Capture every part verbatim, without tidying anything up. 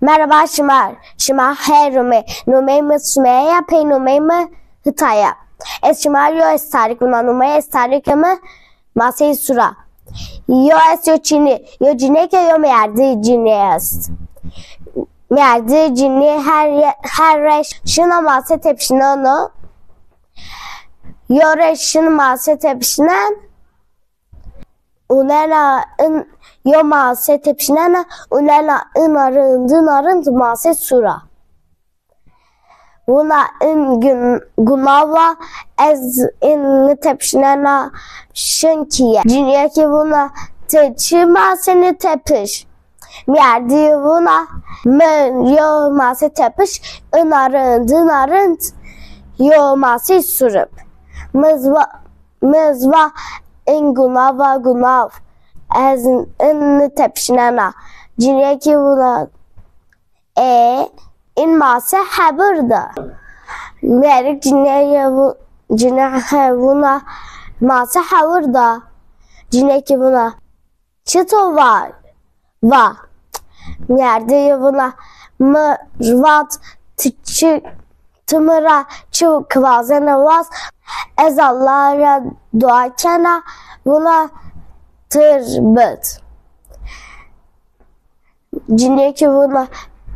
Merhaba şima, şima xeyr ûmê. Nomeyê mi Sumeyye ya, pey nomeyê mi Hita ya. Ez şima yo estarik vuna, nomeyê estarikê mi Masey Sur a. Yo est yo çînî, yo cinêke yo mêrdî cinî est. Mêrdî cinî her ye-, her reş şina mase tepişneno. Yo reş şin mase tepişnen. Unena in, yo mase tepişnena, unena ina rind, ina rind mase sur a. Vuna in gun-, gunav a, ez in nitepişnena, şin kîye. Cinîyekî vuna ti çi mase nitepiş? Mêrdî vuna mi yo mase tepiş, ina rind, ina rind yo mase sur ib. Mi zî va, mi zî va in gunav a, gunav. Ez in nitepişnena. Cinîyekî vuna ê, in mase hewir de. Mêrik cinîye vu-, cinîye vuna mase hewir de. Cinîyekî vuna çito va, va. Mêrdî vuna mi vat ti çi, ti mi ra çi wazena waz, ez Allah ra dua kena, vuna tir bid. Cinîyekî vuna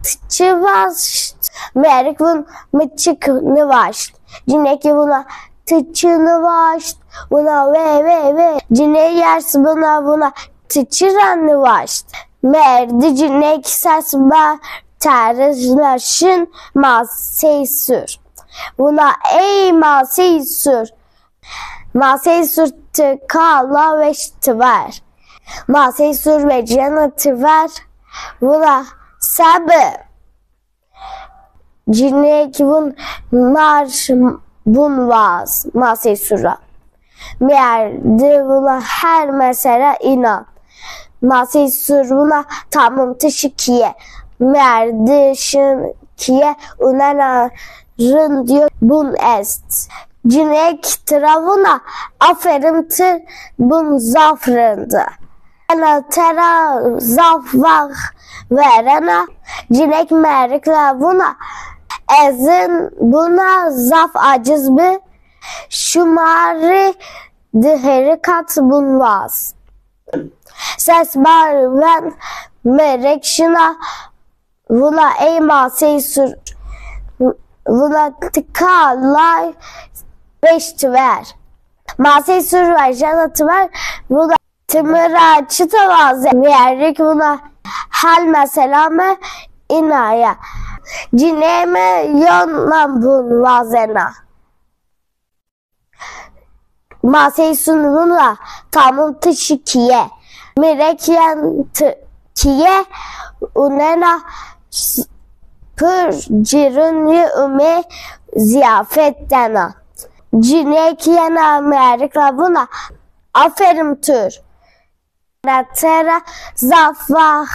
ti çi vaşt? Mêrik vun mi çik nivaşt. Cinîyekî vuna ti çi nivaşt? Vuna wê, wê, wê. Cinîye yers bina vuna ti çi ra nivaşt? Mêrdî cinîyekî ses ba terij ra şin masey sur. Vuna ey masey sur. Masey sur ti kala weş ti ver. Masey sur vecena ti ver. Vuna se bi. Cinîyekî vun mar bun vaz masey sur ra. Mêrdî vuna her mesele înan. Masey sur vuna tamam ti şi kîye. Mêrdî şin kîye, unena rind yo bun est. Cinîyek tira vuna aferin ti bun zaf rind. Ena tera zaf vax verena. Cinîyek mêrik ra vuna ez in buna zaf aciz bi. Şima rê di hêrikat bun vaz. Ses bar ven mêrik şina vuna ey masey sur. Vuna ti kala weş ti ver. Masey sur vejena ti ver. Vuna ti mi ra çito vaze? Mêrik vuna hal mesela mi ina ya. Cinîyê mi yonan bun vazena. Masey sur vuna tamam ti şi kîye. Mêrik yen ti kîye, unena s-, pir cîrûnî umê zîyafet dena. Cinîyek yena mêrik ra vuna aferin tur. Ena tera zaf vax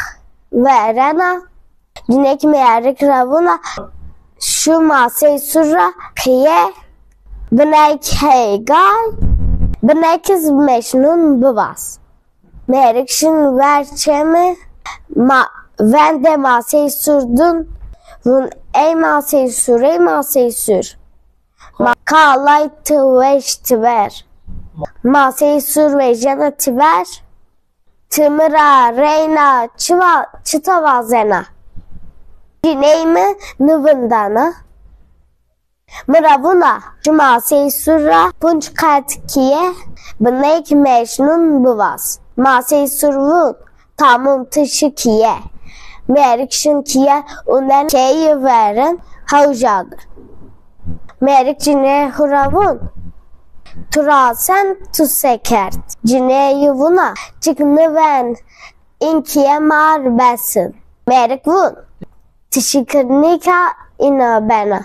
verena. Cinîyek mêrik ra vuna şi masey sur ra qîye, binek heygay, binek iz Mecnun bivaz. Mêrik şin ver çemi, ma-, vendê masey sur dun, vun ey masey sur, ey masey sur. Ma kalay ti weş ti ver. Masey sur vejena ti ver. Ti mi ra reyna çi va-, çita vazena? Ciney mi nivindana. Mi ra vuna, şi masey sur ra punc qet kîye, binek Mecnun bivaz. Masey sur vun, tamam ti şi kîye. Mêrik şin kîye, unen keyî verin hewja dir. Mêrik ciney xu ra vun, tu rasen, tu se kerd? Ciney yi vuna, çik niven, in kîye mar besin. Mêrik vun, ti şikir nîka, ina bena.